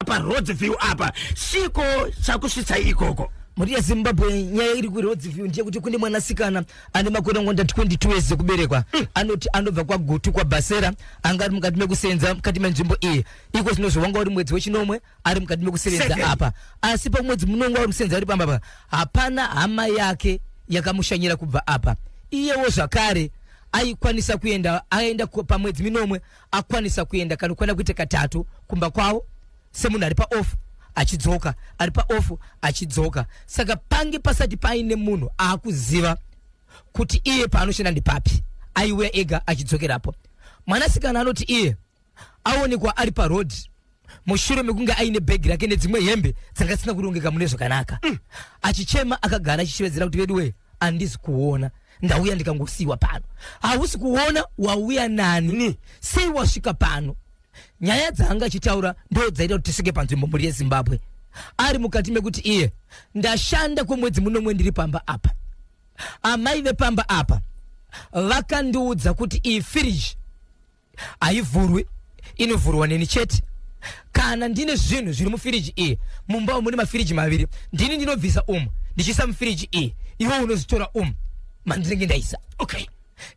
PaRhodes View apa, chiko chakusvitsai ikoko? Mhuri yeZimbabwe, nyaya iri kuRhodes View ndeyekuti kune mwanasikana ane makore angonda 22 years ekuberekwa. Anoti anobva kwaGutu kwaBhasera. Anga ari mukati mekusenza mukati menzvimbo iyi. Iko zvinozvo wanga uri mwedzi wechinomwe ari mukati mekusevenza apa, asi pamwedzi munonga uri kusenza ari pamba apa, hapana hama yake yakamushanyira kubva apa. Iyewo zvakare aikwanisa kuenda, aenda pamwedzi minomwe akwanisa kuenda kanokwana kuita katatu kumba kwavo semunhu ari paoff achidzoka, ari paoff achidzoka. Saka pange pasati paine munhu aakuziva kuti iye paanoshanda ndipapi. Aiuya ega achidzokerapo. Mwanasikana anoti iye aonekwa ari paroad mushure mekunge aine bhegi rake nedzimwe hembe dzanga dzisina kurongeka mune zvakanaka. Achichema akagara achishevedzera kuti, "Veduwe, handisi kuona, ndauya ndikangosiyiwa pano." Hausi kuona, wauya nani? Sei wasvika pano? Nyaya dzaanga achitaura ndo dzaita kuti tisvike panzvimbo. Mhuri yeZimbabwe, ari mukati mekuti iye, "Ndashanda kwemwedzi munomwe ndiri pamba apa. Amai vepamba apa vakandiudza kuti iyi firiji haivhurwi, inovhurwa neni chete. Kana ndine zvinhu zviri mufiriji iyi, mumba umu mune mafiriji maviri, ndini ndinobvisa umu ndichiisa mufiriji iyi, iwe unozitora umu mandinenge ndaisa."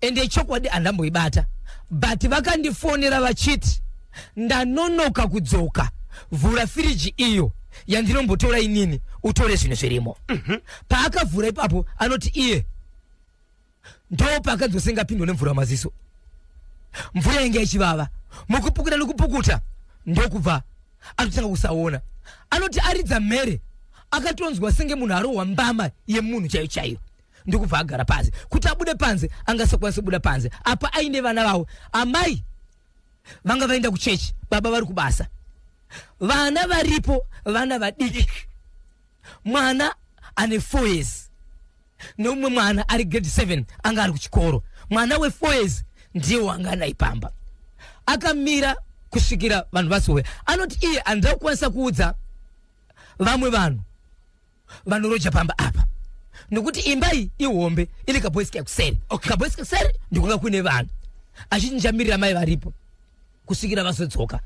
Ende chokwadi handamboibata, but vakandifonera vachiti ndanonoka kudzoka, vhura firiji iyo yandinombotora inini, utore zvinhu zvirimo. Paakavhura ipapo, anoti iye ndo paakadzosenga apindwa nemvura maziso, mvura yange ichivava. Mukupukuta nekupukuta ndokubva atotanga kusaona. Anoti aridza mhere, akatonzwa senge munhu arohwa mbama yemunhu chaiyo chaiyo, ndokubva agara pasi. Kuti abude panze, angasakwanisa kubuda panze apa aine vana vavo. Amai vanga vaenda kuchechi, baba vari kubasa, vana varipo, vana vadiki, mwana ane 4 years neumwe mwana ari grade 7 anga ari kuchikoro. Mwana we4 years ndiye wanga anaye pamba. Akamira kusvikira vanhu vasouya. Anoti iye handida kukwanisa kuudza vamwe vanhu vanoroja pamba apa nokuti imba iyi ihombe, ine kabhoisi kekuseri. Kabhoisi kekuseri ndikunga kuine vanhu. Achiti, "Ndichamirira mai varipo kusvikira vazodzoka."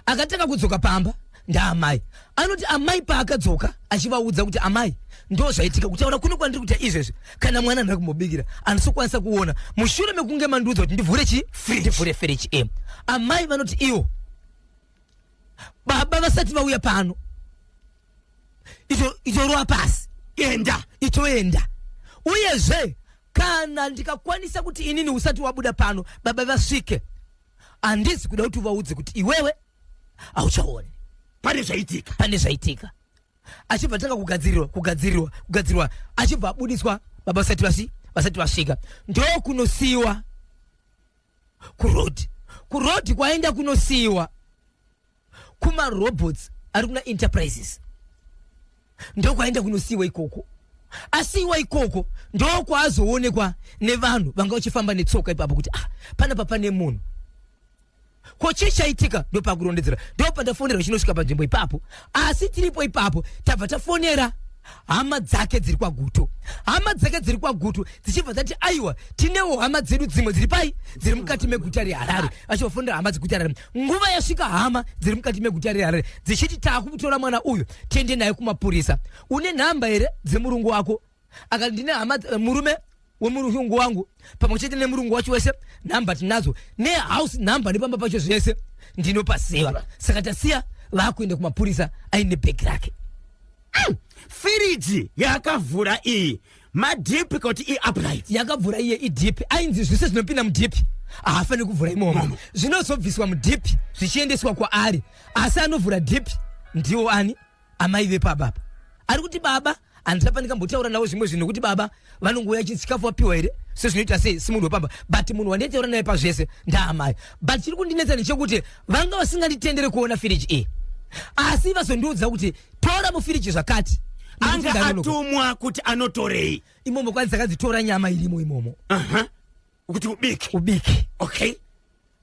Akatanga kudzoka pamba ndaamai. Anoti amai paakadzoka achivaudza kuti, "Amai, ndo zvaitika, kutaura kuno kwandiri kuita izvezvi, kana mwana handina kumbobikira, handisokwanisa kuona mushure mekunge mandiudza kuti ndivhure chi ndivhure firiji." Amai vanoti iwo baba vasati vauya pano, itorova pasi. Enda. Itoenda. Uyezve kana ndikakwanisa kuti inini usati wabuda pano baba vasvike, handisi kuda kuti uvaudze kuti iwewe hauchaoni. Pane zvaitika. Pane zvaitika. Achibva tanga kugadzirirwa, kugadzirirwa, kugadzirirwa, achibva abudiswa baba vasati vasvika, ndokunosiyiwa kuroad. Kuroad kwaenda kunosiyiwa kumarobots ari kuna Enterprises, ndokwaenda kunosiyiwa ikoko. Asiyiwa ikoko, ndokwazoonekwa nevanhu vanga vachifamba netsoka ipapo kuti, "Ah, panapa pane munhu, ko chii chaitika?" Ndopakurondedzera, ndopandafonera chinosvika panzvimbo ipapo. Asi tiripo ipapo, tabva tafonera hama dzake dziri kwaGutu. Hama dzake dziri kwaGutu dzichibva dzati, "Aiwa, tinewo hama dzedu dzimwe dziri pai, dziri mukati meguta reHarare." Vachivafonera hama dzeguta reHarare. Nguva yasvika hama dziri mukati meguta reHarare dzichiti, "Taakutora mwana uyu tiende naye kumapurisa. Une nhamba here dzemurungu wako?" Akati, "Ndine hama, murume wemurungu wangu pamwe chete nemurungu wacho wese, nhamba tinadzo, nehouse nhamba nepamba pacho zvese ndinopaziva." Saka tasiya vaakuenda kumapurisa aine bhegi rake. Firiji yakavhura iyi madeep kuti iupright? Yakavhura iye ideep. Ainzi zvese zvinopinda mudeep haafaniri kuvhura imomo, zvinozobviswa mudeep zvichiendeswa kwaari, asi anovhura deep ndiwo ani? Amai vepababa. Ari kuti baba handina pandikambotaura navo zvimwe zvinhu, nekuti baba vanongouya chikafu wapiwa here, sezvinoita sei simunhu wepamba, but munhu wanditaura naye pazvese ndaamai. But chiri kundinetsa ndechekuti vanga vasinganditendere kuona firiji iyi, asi vazondiudza kuti tora mufiriji zvakati. Anga atumwa kuti anotorei? Imomo kwanzi dzakanzi tora nyama irimo imomo. Kuti ubike. Ubike.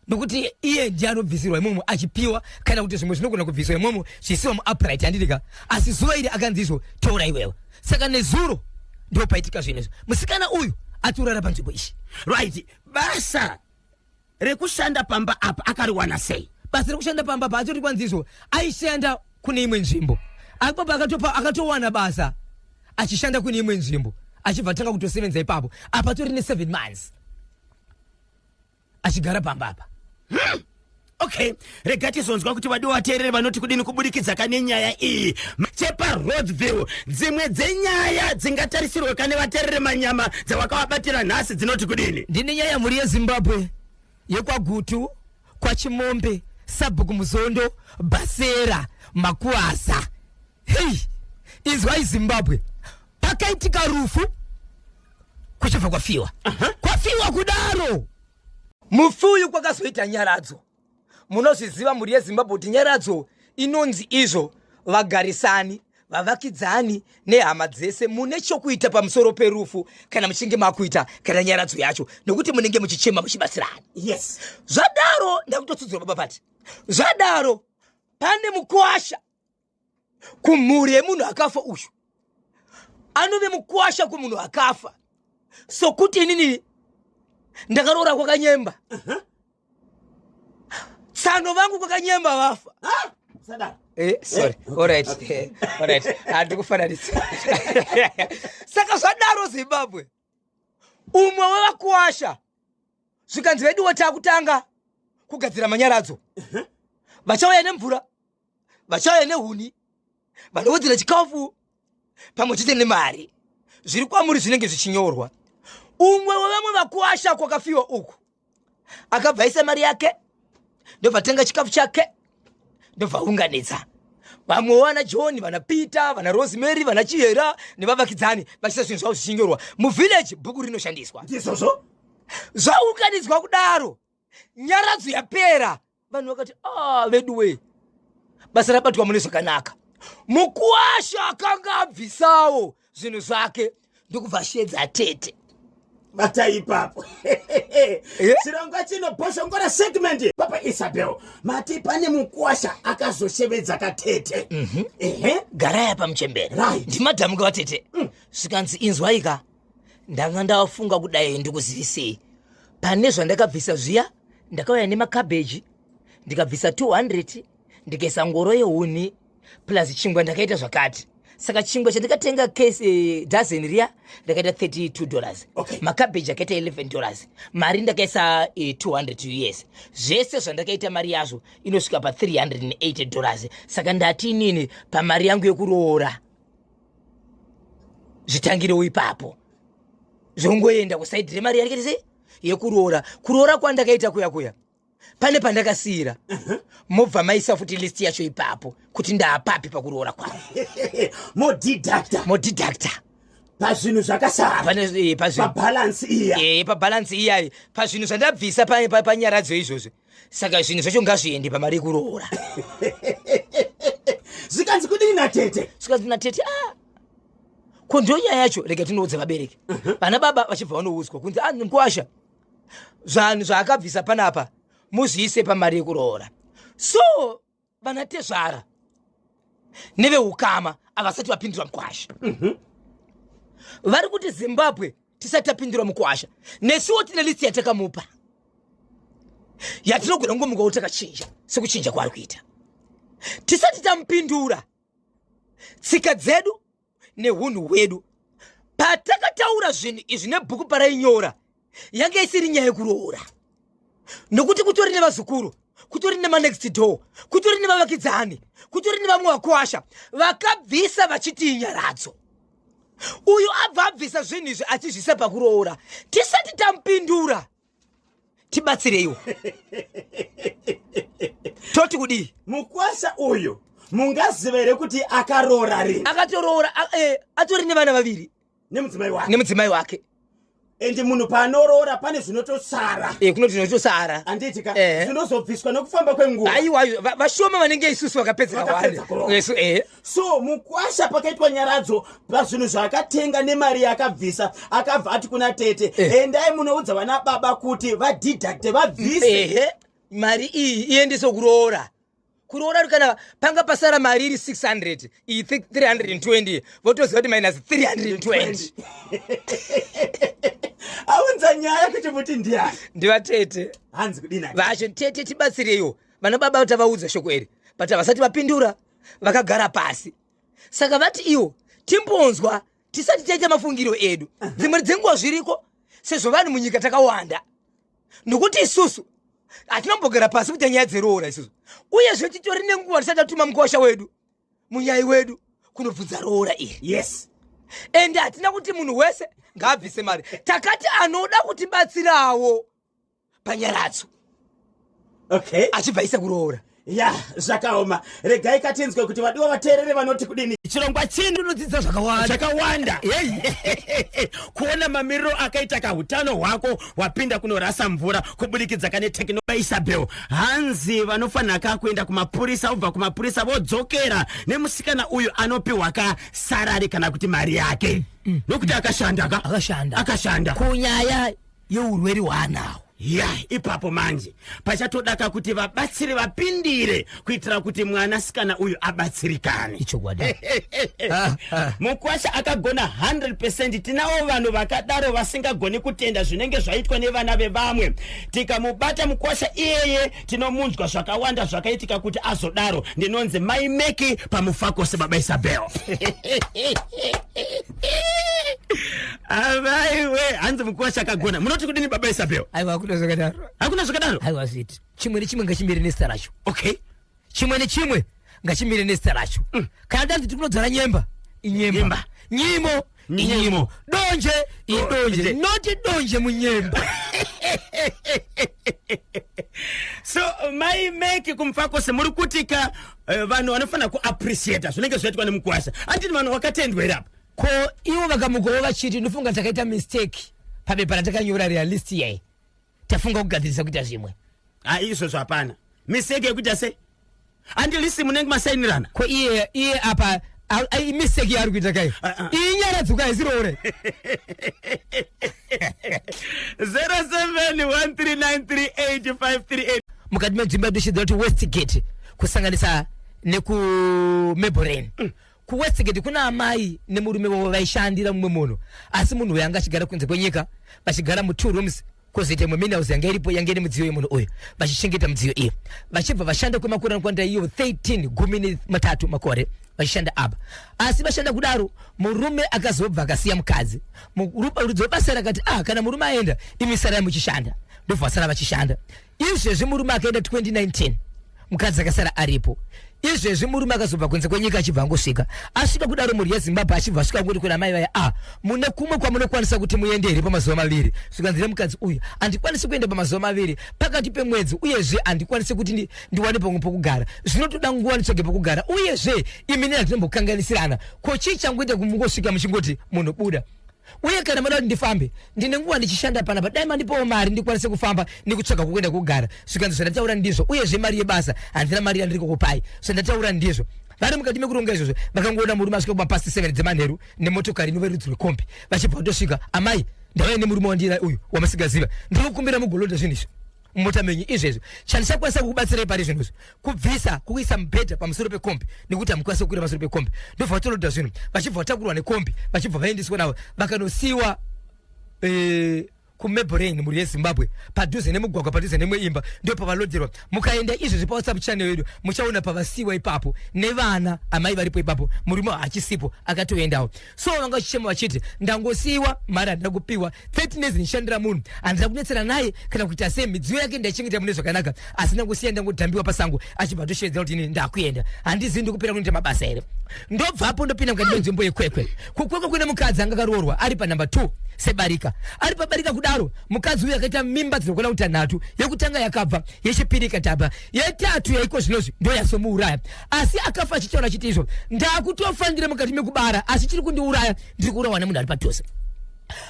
Nokuti iye ndiye anobvisirwa imomo achipiwa, kana kuti zvimwe zvinogona kubviswa imomo zvichisiwa muupright, handidika. Asi zuva iri akanzi izvo tora iwewe. Saka nezuro ndo paitika zvinhu izvo. Musikana uyu atorara panzvimbo iyi. Right, basa rekushanda pamba apa akariwana sei? Basa rekushanda pamba apa, achoti kwanzi izvo aishanda. kune imwe nzvimbo. Apo akatopa akatowana basa achishanda kune imwe nzvimbo achibva atanga kutosevenza ipapo apa atori ne 7 months achigara pamba apa. Okay, rega tizonzwa kuti vadiwa vateereri vanoti kudini kubudikidza kane nyaya iyi chepaRoadville. Dzimwe dzenyaya dzingatarisirwe kane vateereri manyama dzawakavabatira nhasi dzinoti kudini? Ndine nyaya mhuri yeZimbabwe yekwaGutu, kwaChimombe, Sabhuku Muzondo, Basera, Makuasa. Hei, inzwai Zimbabwe, pakaitika rufu kuchibva kwafiwa. Kwafiwa kudaro mufi uyu kwakazoita nyaradzo. Munozviziva mhuri yeZimbabwe kuti nyaradzo inonzi izvo vagarisani, vavakidzani nehama dzese mune chokuita pamusoro perufu kana muchinge makuita kana nyaradzo yacho, nokuti munenge muchichema muchibatsirana. Yes. Zvadaro ndakutotsudzura baba pati. Zvadaro pane mukwasha kumhuri yemunhu akafa uyu, anove mukwasha kumunhu akafa, sokuti inini ndakaroora kwakanyemba. Tsano vangu kwakanyemba vafa. Sorry. All right. All right. Handikufananisa. Saka zvadaro Zimbabwe, umwe wevakuwasha zvikanzi veduwo takutanga kugadzira manyaradzo, vachauya nemvura, vachauya nehuni, vanowedzera chikafu pamwe chete nemari zviri kwamuri zvinenge zvichinyorwa. Umwe wevamwe vakuwasha kwakafiwa uku akabva aisa mari yake, ndobva tenga chikafu chake, ndobva aunganidza vamwe vana John, vana Peter, vana Rosemary, vana Chihera nevavakidzani, vachiisa zvinhu zvavo zvichinyorwa muvillage. Bhuku rinoshandiswa. Ndizvozvo. Zvaunganidzwa kudaro, nyaradzo yapera, vanhu vakati, ah, veduwe, basa rabatwa mune zvakanaka. Mukuwasha akanga abvisawo zvinhu zvake ndokubva ashedza tete. Bata ipapo. Chirongwa chino Bhoshongora segment. Papa Isabel, mati pane mukwasha akazoshevedza katete. Ehe. Garai apa muchembere. Right. Ndimadhamuka vatete. Zvikanzi, inzwaika, ndanga ndafunga kudai ndikuzivisei pane zvandakabvisa zviya. Ndakauya nemakabheji, ndikabvisa 200, ndikaisa ngoro yehuni plus chingwa. Ndakaita zvakati, saka chingwa chandikatenga case dozen riya ndakaita $32. Makabheji akaita $11, mari ndakaisa 200 US. Zvese zvandakaita, mari yazvo inosvika pa $380. Saka ndati inini pamari yangu yekuroora zvitangirewo ipapo, zvongoenda kusaidhi remari yarikaita sei yekuroora. Kuroora kwandakaita kuya kuya pane pandakasiyira, mobva maisa futi list yacho ipapo kuti ndaapapi pakuroora kwangu. Modeducta. Modeducta. Pazvinhu zvakasara. Pane pazvinhu pabalance iya. Pabalance iyayi, pazvinhu zvandabvisa panyaradzo izvozvo. Saka zvinhu zvacho ngazviende pamari yekuroora. Zvikanzi kudini natete? Zvikanzi natete, ah, ko ndo nyaya yacho, rega tinoudza vabereki. Vana baba vachibva vanoudzwa kunzi, ah, mukwasha zvanhu zvaakabvisa panapa muzviise pamari yekuroora. So vana tezvara neveukama havasati vapindura mukwasha. Vari kuti Zimbabwe, tisati tapindura mukwasha, nesuwo tine list yatakamupa yatinogona kungomukawo takachinja sekuchinja kwaari kuita. Tisati tamupindura, tsika dzedu neunhu hwedu, patakataura zvinhu izvi nebhuku parainyora, yange isiri nyaya yekuroora, nokuti kutori nevazukuru, kutori nemanext door, kutori nevavakidzani, kutori nevamwe vakwasha vakabvisa vachiti inyaradzo. Uyu abva abvisa zvinhu izvi achizvisa pakuroora. Tisati tamupindura, tibatsireiwo, toti kudii? Mukwasha uyu mungaziva here kuti akaroora rini? Akatoroora, atori nevana vaviri. Nemudzimai wake. Nemudzimai wake. Ende munhu paanoroora pane zvinotosara. Kunoti zvinotosara. Handiti ka? Zvinozobviswa nekufamba kwenguva. Aiwa, vashoma vanenge isusu vakapedzera. Vakapedza kuroora. Yesu. So mukwasha pakaitwa nyaradzo, pazvinhu zvaakatenga nemari yaakabvisa, akabva ati kuna tete, endai munoudza vana baba kuti vadeducte, vabvise. Ehe, mari iyi iendese kuroora. Kuroora kana panga pasara mari iri 600, iyi 320, votoziva kuti minus 320. Aunza nyaya kuti muti ndiani? Ndivatete. Hanzi kudini? Vacho, tete, tibatsireiwo, vana baba tavaudza shoko iri, but havasati vapindura. Vakagara pasi, saka vati iwo timbonzwa tisati taita mafungiro edu. Dzimwe dzenguva zviriko, sezvo vanhu munyika takawanda, nokuti isusu hatinombogara pasi kuita nyaya dzeroora isusu. Uyezve titori nenguva tisati tatuma mukwasha wedu, munyai wedu, kunobvunza roora iri. Ende hatina kuti munhu wese ngaabvise mari. Takati anoda kutibatsirawo panyaradzo achibva isa kuroora. Ya, zvakaoma. Regai katinzwe kuti vadiwa vateerere vanoti kudini. Chirongwa chino unodzidza zvakawanda. Zvakawanda. Kuona mamiriro akaita kahutano hwako wapinda kunorasa mvura kubudikidza kane teknoloji. Isabel, hanzi vanofanira ka kuenda kumapurisa, obva kumapurisa vodzokera nemusikana uyu, anopiwa ka salary kana kuti mari yake, nokuti akashanda ka. Akashanda. Akashanda. Kunyaya yeurwere hwaanawo. Ya, ipapo manje pachatodaka kuti vabatsiri vapindire kuitira kuti mwanasikana uyu abatsirikane. Ichokwadi. Mukwasha akagona 100. Tinavo vanhu vakadaro vasingagoni kutenda zvinenge zvaitwa nevana vevamwe. Tikamubata mukwasha iyeye, tinomunzwa zvakawanda zvakaitika kuti azodaro. Ndinonzi Mai Meki paMufakose. Baba Isabel, avaiwe, hanzi mukwasha akagona. Munoti kudini, Baba Isabel? Aiwa, hakuna zvakadaro. Hakuna zvakadaro. Aiwa, zviti chimwe nechimwe ngachimire nezita racho. Chimwe nechimwe ngachimire nezita racho. Kana tanzi tiri kunodzvara nyemba, inyemba. Nyemba. Nyimo. Nyimo. Inyimo. Donje idonje. Donje. Noti donje munyemba. So Mai Meki kuMufakose, muri kutika vanhu vanofanira kuappreciata zvinenge zvaitwa nemukwasha, anditi vanhu vakatendwa here apa? Ko ivo vakamukawo vachiti, "Ndofunga takaita mistake pabepa ratakanyora realist yai, tafunga kugadzirisa kuita zvimwe." Ha, izvozvo hapana mistake yekuita sei? Handilisi munenge masainirana. Ko iye apa mistake yaari kuita kai? Ah, ah. Iyi nyaradzo kai ziroore. 0713938538. Mukati menzvimbo yedu kuti Westgate, kusanganisa nekuMabelreign. KuWestgate kuna amai nemurume wavo vaishandira mumwe munhu, asi munhu uyu anga achigara kunze kwenyika, vachigara mutwo rooms, kwozoita imwe main house yanga iripo, yanga ine midziyo yemunhu uyu. Vachichengeta midziyo iyi, vachibva vashanda kwemakore anokwanda iyo 13, 13 makore vachishanda apa. Asi vashanda kudaro, murume akazobva akasiya mukadzi. Rudzi rwebasa rakati, "Ah, kana murume aenda, imi sarai muchishanda." Ndobva vasara vachishanda. Izvezvi murume akaenda 2019, mukadzi akasara aripo. Izvezvi murume akazobva kunze kwenyika, achibva angosvika, asvika kudaro, mhuri yeZimbabwe, achibva asvika ngoti kuna mai vaya, "A, mune kumwe kwamunokwanisa kuti muende here pamazuva 2?" Zvikanzi nemukadzi uyu, "Handikwanisi kuenda pamazuva 2 pakati pemwedzi, uyezve handikwanisi kuti ndiwane pamwe pokugara. Zvinotoda nguva nditsvage pokugara. Uyezve imi neni hatinombokanganisirana. Ko chii changoita kumungosvika muchingoti munhu buda? Uye kana mada kuti ndifambe, ndine nguva ndichishanda panapa. Dai mandipawo mari ndikwanise kufamba nekutsvaga kwokuenda kugara." Zvikanzi, "Zvandataura ndizvo. Uyezve mari yebasa handina, mari yandiri kukupai. Zvandataura ndizvo." Vari mukati mekuronga izvozvo, vakangoona murume asvika kumapast 7 dzemanheru nemotokari inova rudzi rwekombi. Vachibva vatosvika, "Amai, ndauya nemurume wandira uyu wamasingaziva. Ndiri kukumbira mugolodha zvinhu izvi mumota menyu izvezvo. Chandichakwanisa kukubatsirai pari zvinhu izvi kubvisa kuisa mubhedha pamusoro pekombi, nekuti hamukwanisi kukwira pamusoro pekombi." Ndobva vatolodha zvinhu, vachibva vatakurwa nekombi, vachibva vaendeswa navo, vakanosiyiwa kuMabelreign, mhuri yeZimbabwe, padhuze nemugwagwa, padhuze nemwe imba, ndo pavalodherwa. Mukaenda izvezvi paWhatsApp channel yedu, muchaona pavasiyiwa ipapo nevana. Amai varipo ipapo, murume hachisipo, akatoendawo. So vanga vachichema vachiti, "Ndangosiyiwa, mari handina kupiwa. 13 days ndichishandira munhu, handina kunetsera naye kana kuita sei. Midziyo yake ndaichengeta mune zvakanaka, asi ndangosiya, ndangodhambiwa pasango." Achibva atoshevedzera kuti, "Ini ndakuenda, handizivi ndikupera kunoita mabasa here." Ndobvapo ndopinda mukati menzvimbo yeKwekwe. KuKwekwe kune mukadzi anga akaroorwa ari panumber 2 sebarika. Ari pabarika kudaro, mukadzi uyu akaita mimba dzinokwana kutanhatu. Yekutanga yakabva, yechipiri ikatamba, yetatu yaiko zvinozvi ndo yasomuuraya. Asi akafa achitaura achiti izvo, "Ndakutofa, ndiri mukati mekubara, asi chiri kundiuraya, ndiri kuurawa nemunhu ari padhuze."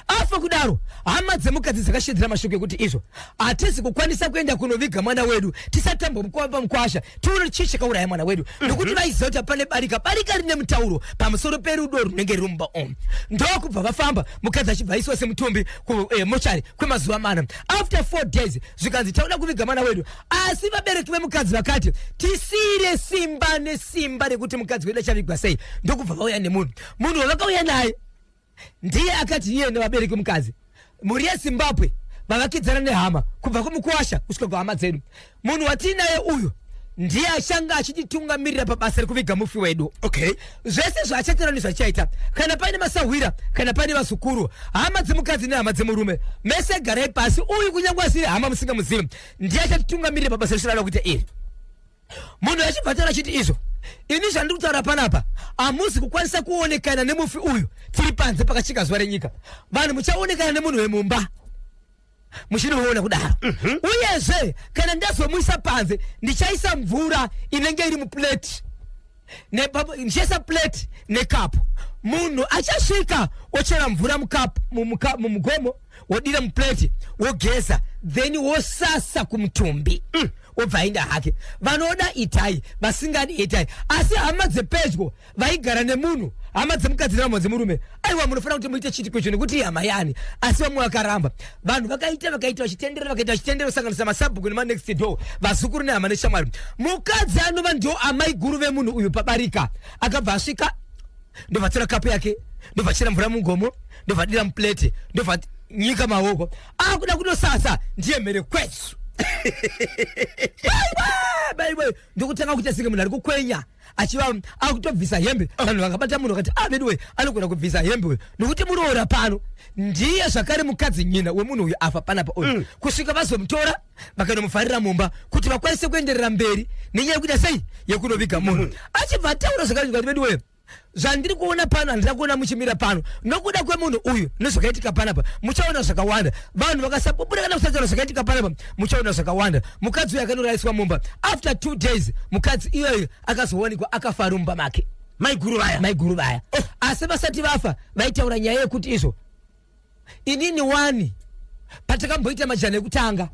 Afa kudaro, hama dzemukadzi dzakashedzera mashoko ekuti izvo, "Hatisi kukwanisa kuenda kunoviga mwana wedu tisati tambomukwamba mukwasha, tione chii chakauraya mwana wedu," nokuti vaiziva kuti pane barika. Barika rine mutauro pamusoro perudo runenge ruri mumba umu. Ndokubva vafamba, mukadzi achibva aiswa semutumbi kumochari kwemazuva 4. After 4 days zvikanzi, "Tauda kuviga mwana wedu." Asi vabereki vemukadzi vakati, "Tisiyire simba nesimba rekuti mukadzi wedu achavigwa sei." Ndokubva vauya nemunhu. Munhu wavakauya naye ndiye akati iye nevabereki mukadzi, mhuri yeZimbabwe, vavakidzana nehama, kubva kumukwasha kusvika kuhama dzedu, "Munhu watiinaye uyu Ndiye achange achititungamirira pabasa rekuviga mufi wedu. Okay. Zvese zvaachatora nezvachaita, kana paine masahwira, kana paine vazukuru, hama dzemukadzi nehama dzemurume, mese garai pasi. Uyu kunyange asiri hama, musingamuzivi, ndiye achatitungamirira pabasa rese raada kuita iri. Munhu achibva taura achiti izvo, ini zvandiri kutaura panapa, hamuzi kukwanisa kuonekana nemufi uyu tiri panze pakachika zuva renyika. Vanhu muchaonekana nemunhu wemumba muchinoona kudaro. Uyezve kana ndazomuisa panze, ndichaisa mvura inenge iri muplate, ndichaisa plate nekapu. Munhu achasvika ochera mvura mukapu, mumugomo, wodira muplate, wogeza, then wosasa kumutumbi. Wobva aenda hake. Vanoda itai, vasingadi itai. Asi hama dzepedyo vaigara nemunhu, hama dzemukadzi nehama dzemurume, aiwa, munofanira kuti muite chiitiko icho nekuti ihama yani. Asi vamwe vakaramba. Vanhu vakaita, vakaita vachitendera, vakaita vachitendera, kusanganisa masabhuku nemanext door, vazukuru nehama neshamwari. Mukadzi anova ndio amai guru vemunhu uyu pabarika akabva asvika, ndobva tora kapu yake, ndobva chera mvura mugomo, ndobva dira muplate, ndobva nyika maoko, akuda kutosasa, ndiye mhere kwesu, baiwe, ndokutanga kuita senge munhu ari kukwenya, achiva akutobvisa hembe. Vanhu vakabata munhu vakati, "Ah, veduwe, anogona kubvisa hembe uyu, nokuti muroora pano ndiye zvakare mukadzi nyina wemunhu uyu afa panapa uyu." Kusvika vazomutora, vakanomufarira mumba kuti vakwanise kuenderera mberi nenyaya yekuita sei, yekunoviga munhu. Achibva ataura zvakare zvakati, "Veduwe, zvandiri kuona pano handina kuona muchimira pano nokuda kwemunhu uyu nezvakaitika panapa. Muchaona zvakawanda. Vanhu vakasapupura kana kusataura zvakaitika panapa, muchaona zvakawanda." Mukadzi uyu akanoraiswa mumba. After 2 days mukadzi iyoyo akazowanikwa akafa ari mumba make. Maiguru vaya? Maiguru vaya. Asi vasati vafa vaitaura nyaya yekuti izvo, inini wani patakamboita majana ekutanga,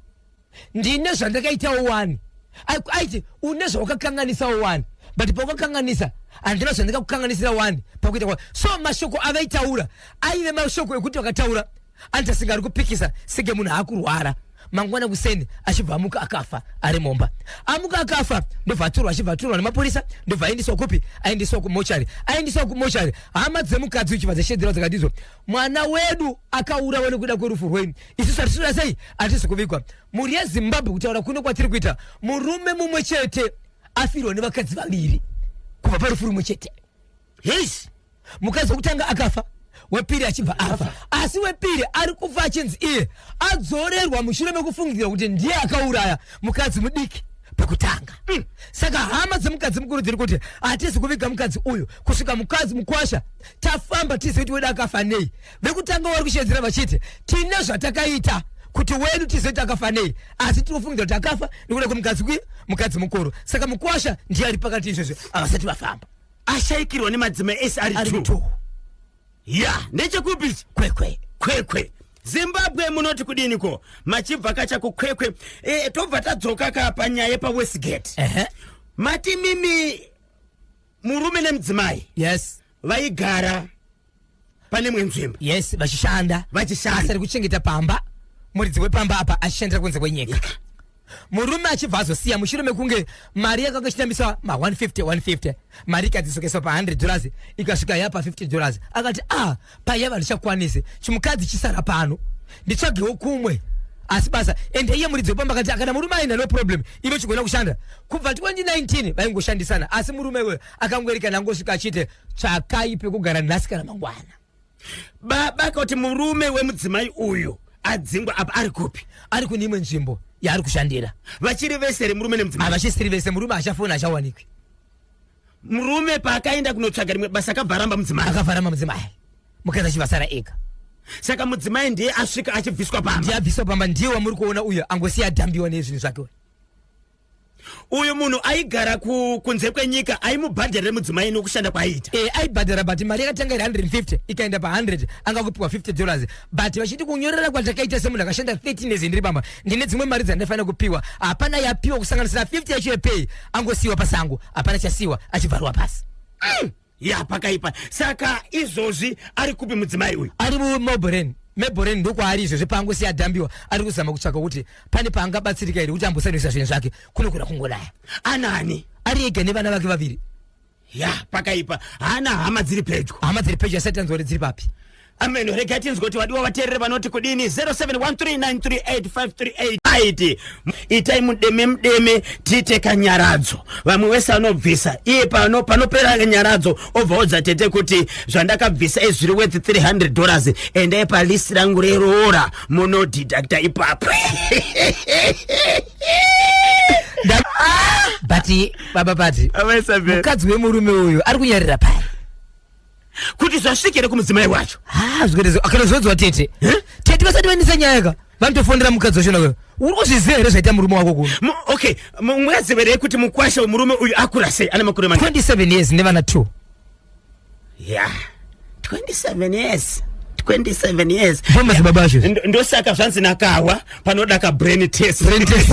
ndine zvandakaitawo wani. Aiti une zvawakakanganisawo wani, but pawakakanganisa handina zvandakakukanganisira wani pakuita kwa. So mashoko avaitaura aive mashoko ekuti vakataura anitasinga ari kupikisa senge munhu aakurwara. Mangwana kuseni achibva amuka akafa ari mumba. Amuka akafa, ndobva atorwa, achibva atorwa nemapurisa, ndobva aendeswa kupi? Aendeswa kumochari. Aendeswa kumochari, hama dzemukadzi uchibva dzashedzera dzakatizo, "Mwana wedu akaurawa nekuda kwerufu rwenyu, isusu hatitoda sei, hatisi kuvigwa." Mhuri yeZimbabwe, kutaura kuno kwatiri kuita, murume mumwe chete afirwa nevakadzi vaviri kubva parufu rumwe chete. Yes. Mukadzi wekutanga akafa, wepiri achibva afa. Asi wepiri ari kufa achinzi iye adzorerwa mushure mekufungidzira kuti ndiye akauraya mukadzi mudiki pekutanga. Saka hama dzemukadzi mukuru dziri kuti hatisi kuviga mukadzi uyu kusvika mukadzi mukwasha tafamba, tizive kuti wedu akafa nei. Vekutanga vari kushedzera vachiti tine zvatakaita kuti wedu tizive kuti akafa nei, asi tiri kufungidzira kuti akafa nekuda kwemukadzi kui mukadzi mukuru. Saka mukwasha ndiye ari pakati izvozvo, havasati vafamba. Ashayikirwa nemadzimai ese ari ari two. Two. Ya, ndechekupi ichi? Kwekwe. Kwekwe. Zimbabwe, munoti kudiniko machibva kacha kuKwekwe? Tobva tadzoka ka panyaya yepaWestgate. Mati mimi murume nemudzimai vaigara pane imwe nzvimbo. Yes, vachishanda. Vachishanda. Basa rekuchengeta pamba, muridzi wepamba apa achishandira kunze kwenyika. Murume achibva azosiya mushure mekunge mari yakanga ichitambiswa ma150 150, mari ikadzisokeswa pa$100, ikasvika yapa $50. Akati, "Ah, paiya vandichakwanisi, chimukadzi chisara pano, nditsvagewo kumwe." Asi basa ende iye muridzi wepamba akati kana murume aenda, no problem, iwe chigona kushanda. Kubva 2019 vaingoshandisana, asi murume iweyo akangoerekana angosvika achiti, "Tsvakai pekugara nhasi kana mangwana." Baba kuti murume wemudzimai uyu adzingwa apa ari kupi? Ari kune imwe nzvimbo yaari kushandira. Vachiri vese here, murume nemudzimai? Havachisiri vese. Murume achafoni, achawanikwi. Murume paakaenda kunotsvaga rimwe basa akabva aramba mudzimai? Akavharamba mudzimai, mukadzi achivasara ega. Saka mudzimai ndiye asvika achibviswa pamba? Ndiye abviswa pamba, ndiye wamuri kuona uyo angosiya adhambiwa nezvinhu zvake uyu. Uyu munhu aigara kunze kwenyika aimubhadharira mudzimai nokushanda kwaaiita? E, aibhadhara, but mari yakatanga iri 150, ikaenda pa100, anga kupiwa $50, but vachiti kunyorera kwatakaita semunhu akashanda 13 years ndiri pamba, ndine dzimwe mari dzandaifanira kupiwa. Hapana yapiwa, kusanganisira 50 yacho yepay. Angosiyiwa pasango, hapana chasiyiwa, achibvarwa pasi. Ya, pakaipa. Saka izvozvi ari kupi mudzimai uyu? Ari muMelbourne. Melbourne ndokwaari izvozvi, paangosiya adhambiwa. Ari kuzama kutsvaka kuti pane paangabatsirika here kuti ambosanduisa zvinhu zvake, kunogona kungodaya. Anani? Ari ega nevana vake vaviri. Ya, pakaipa. Haana hama dziri pedyo? Hama dziri pedyo asati tanzwa kuti dziri papi. Ameno, regai tinzwa kuti vadiwa vateereri vanoti kudini. 0713938538. Aiti itai mudeme mudeme tiite kanyaradzo. Vamwe vese vanobvisa, iye pano panopera nyaradzo obva odza tete kuti zvandakabvisa izvi zviri worth $300, endai palist rangu reroora munodeducta ipapo. But baba Pati, mukadzi wemurume uyu ari kunyarira pai? Kuti zvasvikire kumudzimai wacho. Ha, akana zvodzwa tete. Tete vasati vaendesa nyaya ka, vanotofonera mukadzi wacho nayo: "Uri kuzviziva here zvaita murume wako kuno?" Okay, mungaziverei kuti mukwasha wemurume uyu akura sei? Ane makore mangani? 27 years nevana 2. Yeah, 27 years, 27 years. Ndomadzibaba acho. Ndosaka zvanzi nakawa panoda ka brain test. Brain test.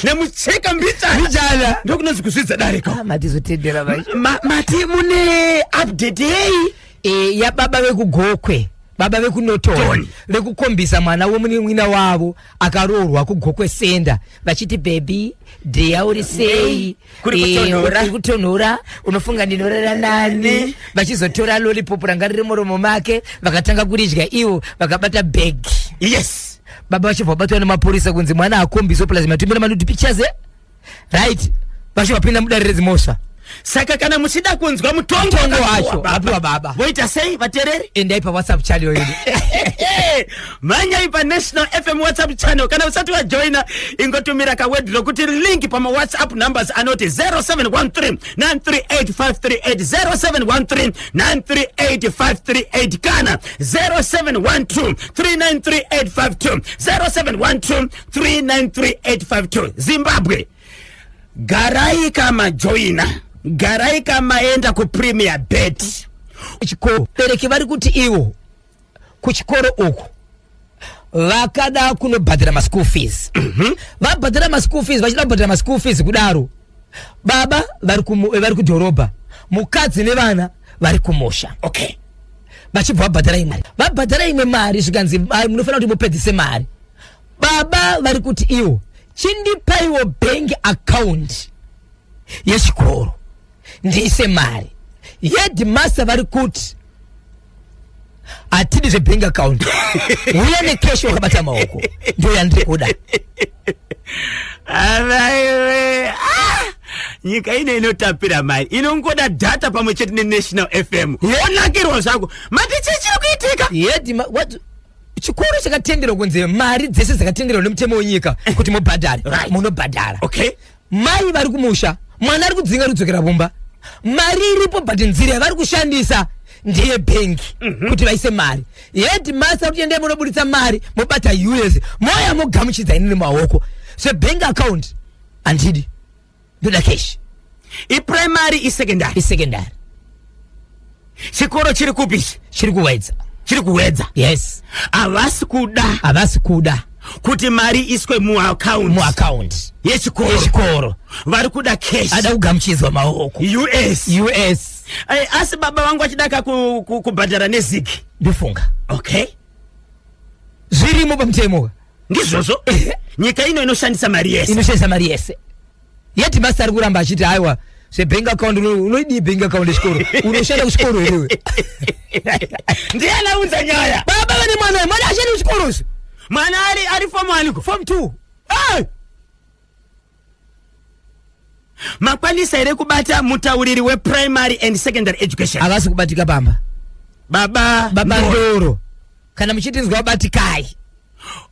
Nemucheka mbichana. Mbichana. Ndokunonzi kuzvidza darika. Matizotendera vacho. Mati mune update yei? E, yababa vekuGokwe, baba vekuNorton, Tony. vekukombisa mwana wemunin'ina wavo akaroorwa kuGokwe Senda vachiti, "Baby dear, uri sei?" Kuri kutonhora. "Kuri kutonhora, unofunga ndinorara nani?" Vachizotora lollipop ranga riri muromo make, vakatanga kuridya ivo vakabata bhegi. Baba vachibva vabatwa nemapurisa kunzi mwana akombiswa plus matumira manude pictures, eh? Right, vacho vapinda mudare redzimhosva. Saka kana muchida kunzwa mutongo Mutongo wakapiwa wacho, wapiwa baba. Voita sei vateereri? Endai paWhatsApp channel yedu. Mhanyai paNational FM WhatsApp channel. Kana usati wajoina, ingotumira kaword rokuti link pamawhatsApp numbers anoti 0713 938 538, 0713 938 538 kana 0712 393852, 0712 393852. Zimbabwe, garai kamajoina, garai kamaenda kuPremier Bet. Chikoro, bereki vari kuti ivo kuchikoro uku vakada kunobhadhara maschool fees. Vabhadhara maschool fees, vachida kubhadhara maschool fees kudaro, baba vari kudhorobha, mukadzi nevana vari kumusha. Vachibva vabhadhara imwe mari, vabhadhara imwe mari, zvikanzi, "Ai, munofanira kuti mupedzise mari." Baba vari kuti iwo, "Chindipaiwo bank account yechikoro ndiise mari." Headmaster vari kuti, "Hatidi zvebank account, uya necash wakabata maoko, ndo yandiri kuda." Avaiwe, ah! Nyika ino inotapira mari, inongoda data pamwe chete neNational FM, wonakirwa zvako. Mati chii chiri kuitika? Chikoro chakatenderwa kunzi mari dzese dzakatenderwa nemutemo wenyika kuti mubhadhare, munobhadhara. Mai vari kumusha, mwana ari kudzinga rudzokera vumba, mari iripo, but nzira yavari kushandisa ndeyebhengi kuti vaise mari. Headmaster kuti, "Endai munobuditsa mari, mobata US, moya mogamuchidza inini maoko. Zvebank account handidi, ndoda cash." Iprimary, isecondary? Isecondary. Chikoro chiri kupi ichi? Chiri kuWedza. Chiri kuWedza? Yes. Havasi kuda Havasi kuda kuti mari iswe muaccount muaccount yechikoro. Yechikoro. Vari kuda cash. Ada kugamuchidzwa maoko. US. US. Ai, asi baba vangu vachidaka kubhadhara nezigi? Ndofunga. Zvirimo pamutemo. Ndizvozvo, nyika ino inoshandisa mari yese. Inoshandisa mari yese. Headmaster ari kuramba achiti, "Aiwa, zvebank account, unoidii bank account yechikoro? Unoshanda kuchikoro here iwe?" Ndiani aunza nyaya? Baba vane mwana, mwana ashandi kuchikoro izvi. Mwana ari form aniko? Form 2. Hey! Makwanisa here kubata mutauriri weprimary and secondary education? Havasi kubatika pamba. Baba Baba Ndoro. Ndoro, kana muchitinzwa, batikai.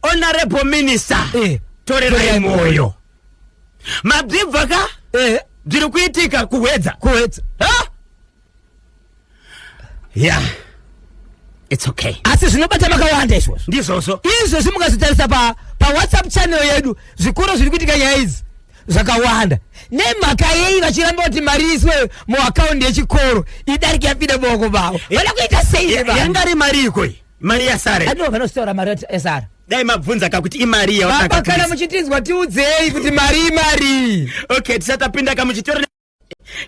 Honorable minister, torerai torerai mwoyo. Mwoyo. Mabvibva ka zviri kuitika kuWedza? Kuwedza. Ha? Yeah, it's okay. Asi zvinobata makawanda izvozvo. Ndizvozvo. Izvozvi mukazotarisa paWhatsApp channel yedu, zvikoro zviri kuitika nyaya idzi zvakawanda. Nemhaka yei vachiramba kuti mari iswe muakaundi yechikoro idarike yapinda mumaoko mavo? Vada kuita sei nevanhu? Yanga ri mari iko iyi, mari yasara iyi. Ado vanozotaura mari yasara. Dai mabvunza kakuti imari Baba, kana muchitinzwa, tiudzei kuti mari imari. Okay, tisatapinda kamuchitora,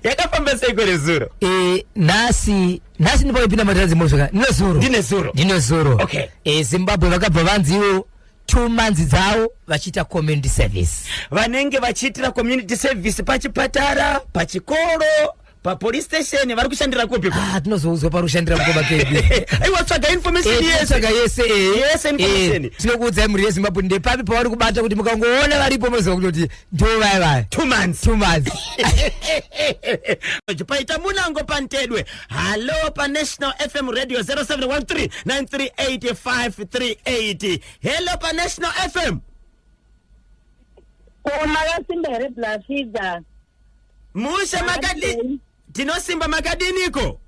yakafamba sei kwerezuro? E, nhasi ndipakapinda matara dzimhosva ndine zuro. Ndine zuro. Ndine zuro. E, Zimbabwe vakabva vanziwo 2 months dzavo vachiita community service. Vanenge vachiitira community service pachipatara, pachikoro, Papolice station vari kushandira kupi? Ah, tinozoudzwa pari kushandira mukoma kedu. Aiwa, tsvaga information yese. Tsvaga yese. Yese information. Tinokuudzai mhuri yeZimbabwe ndepapi pavari kubata, kuti mukangoona varipo moziva kutoti ndo vaya vaya. 2 months. 2 months. Paita munango pantedwe. Hallo paNational FM Radio, 0713 938 538. Hello paNational FM. Ko makasimba here, Blafidza? Mushe, makadi? Tinosimba, makadiniko?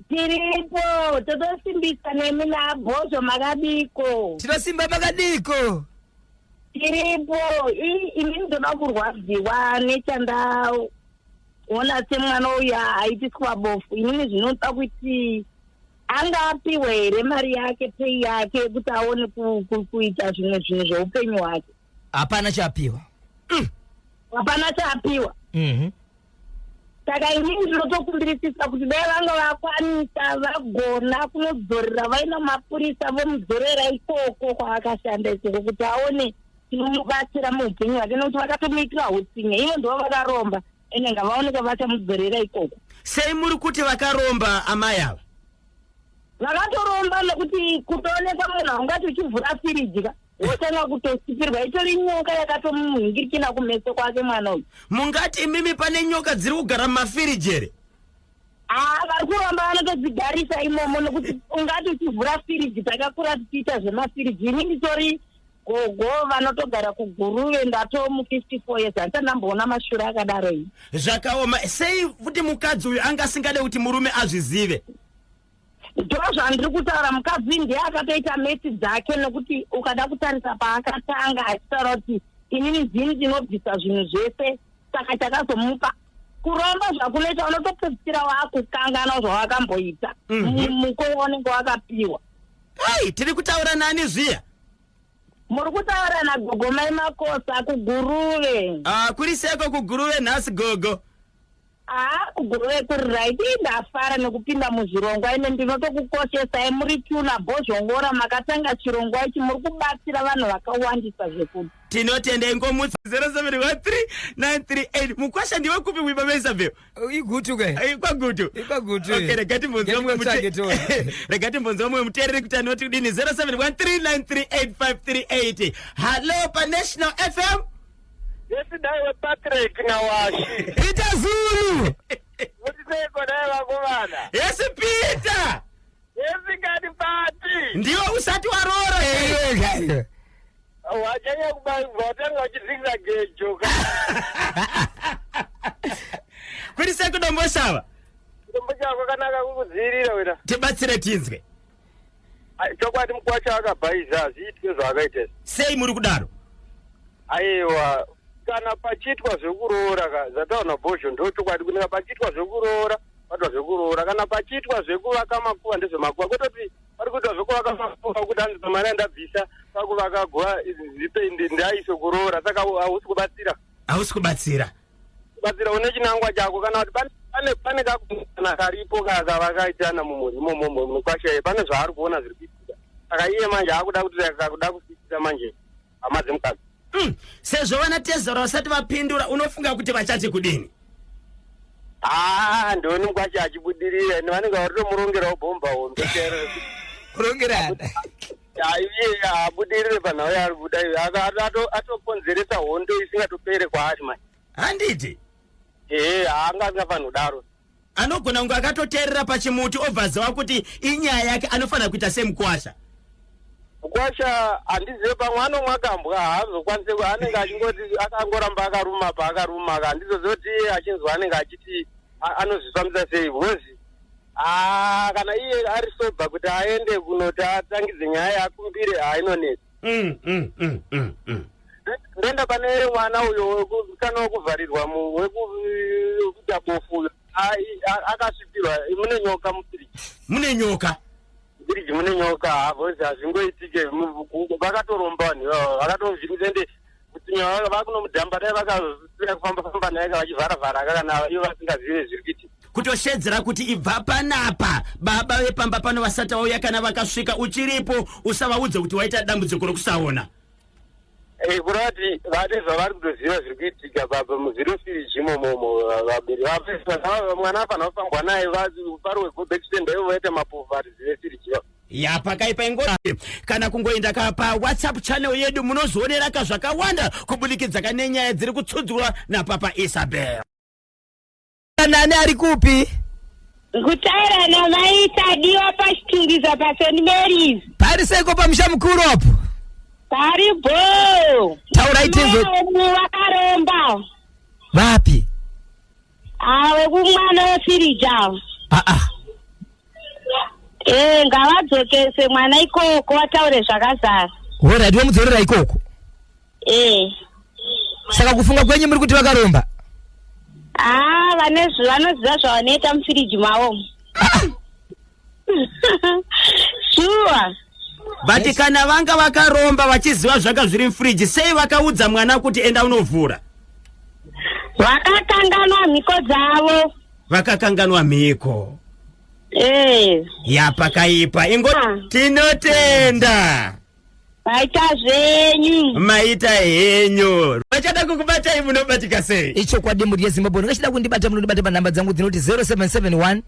Tiripo, totosimbisa nemi nabhozvo. Makadiko? Tinosimba, makadiko? Tiripo. Ini ndoda kurwadziwa nechandaona semwana uyu aitiswa bofu. Inini zvinoda kuti anga apiwe here mari yake, pay yake, yekuti aone kuita zvimwe zvinhu zveupenyu hwake? Hapana chapiwa. Hapana chaapiwa. Saka inini ndinotokumbirisisa kuti dai vanga vakwanisa, vagona kunodzorera vaina mapurisa, vomudzorera ikoko kwaakashanda ikoko, kuti aone tinomubatsira muupenyu hwake, nekuti vakatomuitira utsinye. Ivo ndivo vakaromba, ende ngavaoneka vachamudzorera ikoko. Sei muri kuti vakaromba, amai ava? Vakatoromba, nekuti kutoonekwa munhu haungati uchivhura firiji ka, wotanga kutosipirwa. Itori nyoka yakatomuhingirikina kumeso kwake mwana uyu. Mungati imimi pane nyoka dziri kugara mumafiriji here? Haa, vari kuromba vanotodzigarisa imomo, nekuti ungati uchivhura firiji? Takakura tichiita zvemafiriji. Ini nditori gogo vanotogara kuGuruve, ndatomu 54 years, handisandamboona mashure akadaro ini. Zvakaoma. Sei futi mukadzi uyu anga asingade kuti murume azvizive? Ndo zvandiri kutaura, mukadzi ndiye akatoita mesi dzake, nekuti ukada kutarisa paakatanga achitaura kuti inini ndini ndinobvisa zvinhu zvese, saka chakazomupa kuromba zvakunoita, unotopedzisira wakukanganwa zvawakamboita. Muko waunenge wakapiwa. Ai, tiri kutaura nani zviya? Muri kutaura nagogo Mai Makosa kuGuruve. Ah, kuri seko kuGuruve nhasi, gogo? Haa, kuGuruve kuri right. Ndafara nekupinda muzvirongwa. Ine ndinotokukoshesai muri tuna Bhozhongora. Makatanga chirongwa ichi, muri kubatsira vanhu vakawandisa zvekuti. Tinotenda. Ingomutsa 0713 938. Mukwasha ndiwe kupi kuiba maIsabel? Igutu ke. Kwagutu. Ikwagutu. Okay, rega timbonzwa mumwe Ngatimutsvage tione. Rega timbonzwa mumwe muteereri kuti anoti kudini. 0713938538. Hallo paNational FM. Yesidaiwe Patrick naWashi. Peter Zulu. Mutiseiko dai vakomana? Yes, Peter. Yesingati pati. Ndiwe usati waroora here? Wachanya kubairwa, watanga uchidzikisa gejo. Kuri sekuDomboshava? Chombo chako kanaka kukudzivirira wena. Tibatsire tinzwe. Ai, chokwadi mukwasha akabhaiza, hazviitwe zvaakaita izvi. Sei muri kudaro? Aiwa, kana pachiitwa zvekuroora ka, zvataona Bhozho ndo chokwadi. Kuneka pachiitwa zvekuroora, patwa zvekuroora. Kana pachiitwa zvekuvaka makuva, ndezvemakuva, kwete kuti pari kuitwa zvekuvaka makuva kuti hanzi pamari yandabvisa pakuvaka guva zipe ndaiswe kuroora. Saka hausi kubatsira. Hausi kubatsira. Kubatsira une chinangwa chako, kana kuti pane kakuna karipo kavakaitana mumhuri imomo. Mukwasha iye pane zvaari kuona zviri kuitika, saka iye manje akuda kuti kakuda kusikisa manje hama dzemukadzi. Sezvo vana tezora vasati vapindura, unofunga kuti vachati kudini? Haa, ndoni mukwasha achibudirira ende vanenge varitomurongerawo bhomba hombe chero. Kurongerana. Iye haabudirire panhau yaari kuda iyo. Atokonzeresa hondo isingatopere kwaari manje. Handiti? Ehe, haanga asingafaniri kudaro. Anogona kunge akatoteerera pachimuti, obva aziva kuti inyaya yake, anofanira kuita semukwasha. Mukwasha handizive, pamwe anomwa kambwa, haazokwanisi, anenge achingoti akangoramba akaruma paakaruma. Handizozive kuti iye achinzwa anenge achiti anozvifambisa sei, because aa, kana iye ari sober kuti aende kunoti atangidze nyaya yakumbire, hainonetsa. Ndoenda pane mwana uyo kana wekuvharirwa wekuita bofu uyo. Akasvipirwa, mune nyoka mufiriji. Mune nyoka? Firiji mune nyoka havozi, hazvingoitike. Vakatoromba vanhu ivavo, vakatovhiringisa ende kutinya vakunomudhamba. Dai vakasiya kufamba famba naye vachivharavhara, kana ivo vasingazive zviri kuitika. Kutoshedzera kuti ibva panapa, baba vepamba pano vasati vauya. Kana vakasvika uchiripo, usavaudze kuti waita dambudziko rokusaona. Eh, kureva kuti vane zvavari kutoziva zviri kuitika zviri firiji imomomo. Vabereki mwana afanira kufambwa naye, pariwe go back to sender, ivo vaita mapofu atizive firiji. Ya, pakaipa. Ingoti kana kungoenda ka paWhatsApp channel yedu, munozoonera ka zvakawanda kubudikidza ka nenyaya dziri kutsudzurwa napapa Isabel. Nani ari kupi? Kutaura namaita diwa paChitungwiza, paSt Marys. Pari seiko pamusha mukuru apo? Pari bho. Taurai tinzwe. Vakaromba. Vapi? Awe kumwana wefiriji avo. Aa. E, ngavadzokese mwana ikoko, vataure zvakazara. Alright, vomudzorera ikoko. E. Saka kufunga kwenyu muri kuti vakaromba? Haa, vane vanoziva zvavanoita mufiriji mavo. Shuwa. But kana vanga vakaromba vachiziva zvanga zviri mufiriji, sei vakaudza mwana kuti enda unovhura? Vakakanganwa mhiko dzavo. Vakakanganwa mhiko. E. Ya, pakaipa. Ingo Ah. Tinotenda. Maita zvenyu. Maita henyu. Vachada kukubatai munobatika sei? Ichokwadi, mhuri yeZimbabwe, ndingachida kundibata, munondibata panhamba dzangu dzinoti 0771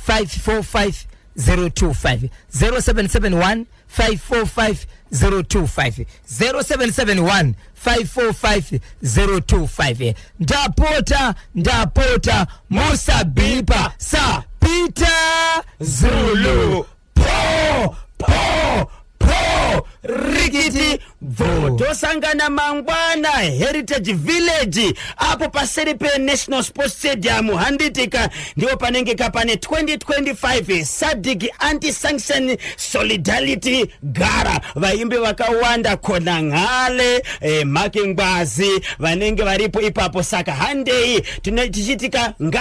545 025, 0771 545 025, 0771 545 025. Ndapota, ndapota, musabhipa sa Peter Zulu. Po po po, rikiti bvo. Tosangana mangwana, Heritage Village apo paseri peNational Sports Stadium, handitika? Ndipo panenge kapane 2025 SADC Anti-Sanction Solidarity Gala. Vaimbi vakawanda, Khona Ngale, Maki Ngwazi, vanenge varipo ipapo. Saka handei tichiitika nga